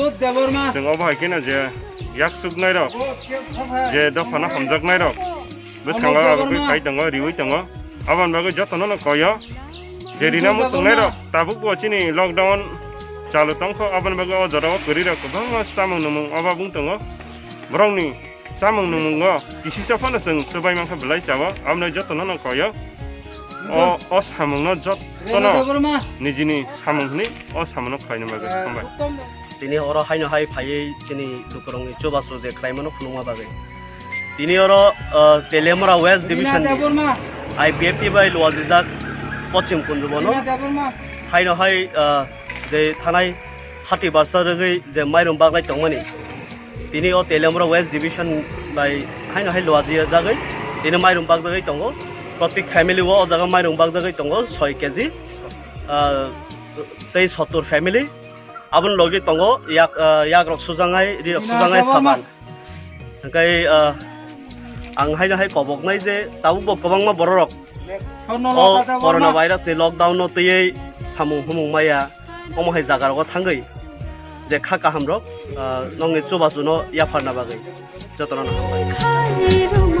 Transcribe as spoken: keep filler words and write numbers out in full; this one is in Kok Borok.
Chwng obo hai kheno je yaksuknai rok, je dophano hamjaknai rok bwskango abo khe khai tongo, riwi tongo. Aboni bagwi jotono no koyo. Je rina muchungnai rok tabuk bo chini lockdown chalu tongkho, aboni bagwi o jorao kwrwi rok kwbangma chamung numung oba bung tongo. Borokni chamung numungo kisisa phano chwng swbai mankha belai chawo, aboni jotono no koyo. O, o samungno jotono nijini samung hwnwi o samungno khlaina bagwi hambai. Tini oro haino hai phaiwi chini lukurokni chubachu je khlaimano phunukma bagwi. Tini oro, ah, Teliamura West Division ni I P F T bai luajijak Pochim Kunjubono haino hai, ah, je thanai hati barsa rwgwi je mairum baglai tongmani. Tini o Teliamura West Division bai haino hai luajijagwi tini mairum bakjagwi tongo. Protik family o, o jaga mairum bakjagwi tongo soi K G, ah, tei sottur family. Aboni logi tongo yak, ah, yak rok sujangai, ri rok sujangai saban. Hingkai, ah, ang haino hai koboknai je tabuk bo kwbangma bororok o corona virus ni lockdown no twiwi samung humung maya, omo hai jaga rogo thangwi je kha kaham rok, ah, nongni chubachu no yapharna bagwi jotono no hambai.